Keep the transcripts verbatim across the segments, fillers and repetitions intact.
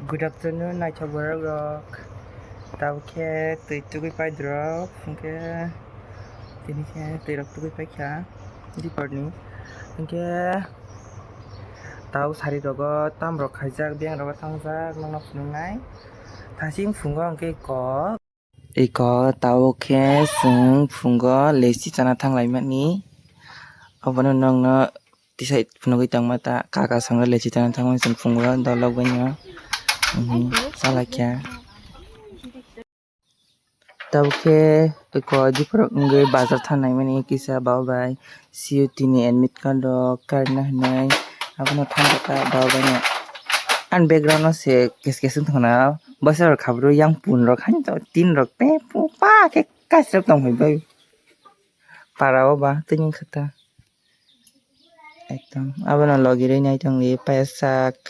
Good afternoon, naithok borok rok. Tabuk khe twi tugwi pai drop, hwnkhe tini khe twi rok tugwi pai kha diporni. Hwnkhe tabuk sari rogo tam rok khaijak, beng rogo tangjak, nokno phunuknai. Thasing phungo hwnkhe kok. Iko tabuk khe chwng phungo lesi chana thanglaimani. Obono nokno tisai phunugwi tongma ta kaka songno lesi chana thangmani chwng phungo dolok baino. Mhm, chalakya. Tabuk khe iko diphuru wngwi bazar thangnaimani kisa babai. C U T ni admit card rok karina hinwi abono thangkha ta babaino. Ani background o se kes kes wng tongkha na, bwsa rok kha bwrwi yang pun rok haino tin rok pe pu pa khe kaisa tong phai bai para o ba tini wngkha ta. Ekdom abono logirwi nai tongdi paisak.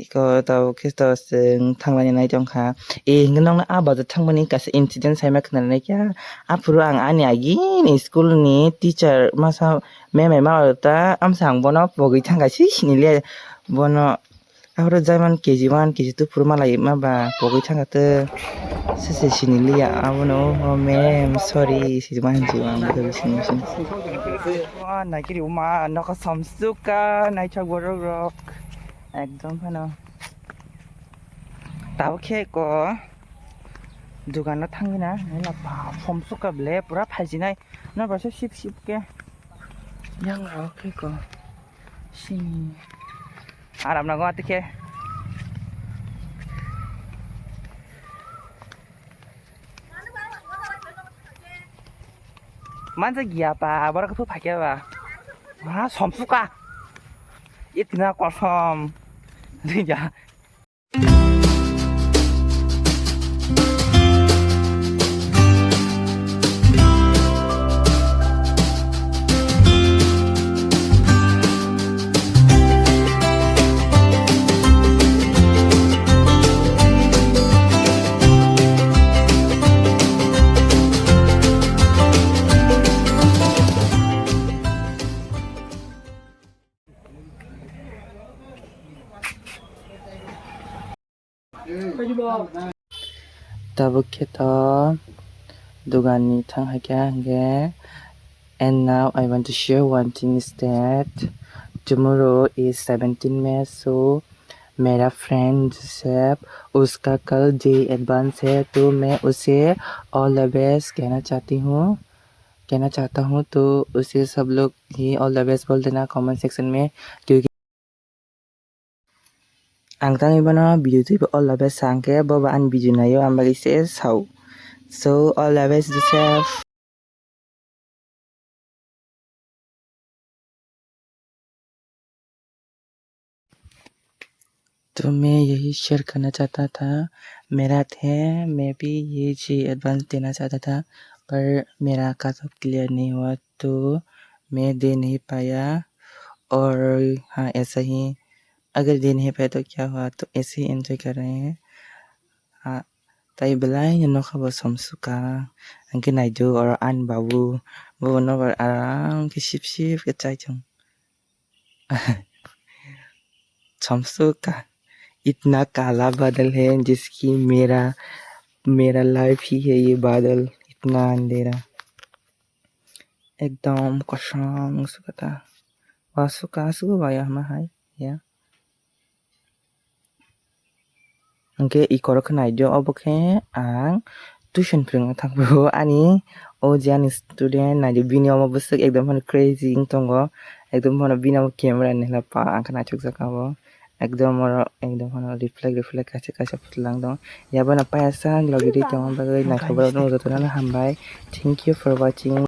Iko tabuk khe to chwng thanglaina nai tongkha. E, hwnkhe nokno ah bazar thangmani kaisa incident saima khwnarwkha. Aphuru ang ani agini school ni teacher masa mem hai ma ta amsa ang bono pogwi thangkha si siniliya bono. Aphuru jaiman K G one, K G two phuru malai ma ba pogwi thangkha tw sese siniliya abono, oh mem, sorry sijima hinwi ang pogwi sini sini. Naikiri uma nokha somsuka naithok borok rok. Ekdom phano. Tabuk khe ko dogano thangwi na, naila ba, phom suka ble pura phaijinai. Norbar se sip sip khe. Yang rok khe ko. Sini. Aram nago ati khe. Manja giya pa, borok khe phakya ba. Ha, somsuka. Itna kosom. Dija. Tabuk khe to dogan ni thang hai khe hwnkhe. And now I want to share one thing is that tomorrow is seventeen May, so मेरा friend Joseph, उसका कल day advance है, तो मैं उसे all the best कहना चाहती हूँ, कहना चाहता हूँ। तो उसे सब लोग ही all the best बोल देना कमेंट सेक्शन में, क्योंकि ang tangwi bono video twibo all the best sa hwnkhe, bobo ani video naio, ang bagwi se sao. So, all the best, Joseph. तो मैं यही शेयर करना चाहता था, मेरा थे, मैं भी ये जी एडवांस देना चाहता था, पर मेरा कट ऑफ क्लियर नहीं हुआ, तो मैं दे नहीं पाया। और हाँ, ऐसा ही, अगर दे नहीं पाया तो क्या हुआ, तो ऐसे ही एंजॉय कर रहे हैं। Ah, tai belai no nokha bo somsuka. Hwnkhe naidu oro ani babu, bo nobar aram khe sip sip khe chai thung. Somsuka. इतना काला बादल है जैसे कि मेरा, मेरा लाइफ ही है ये बादल, इतना अंधेरा। Ekdom kosom wngsuka ta. Wasuka sugo ba ya hwnma hai ya. Hwnkhe ikorok khe naidu, obo khe ang tuition phwrwngna thangphuru ani o je ani student naidu, bini omo bwswk ekdom phano crazy wng tongo, ekdom phano bini omo camera ni hwnba pa ang khe naithokjak abo. Ekdom oro ekdom phano reflect reflect kaisa kaisa phutlang tongo. Yabano payasa logi ri tongma bagwi naithokrok no jotono hambai. Thank you for watching.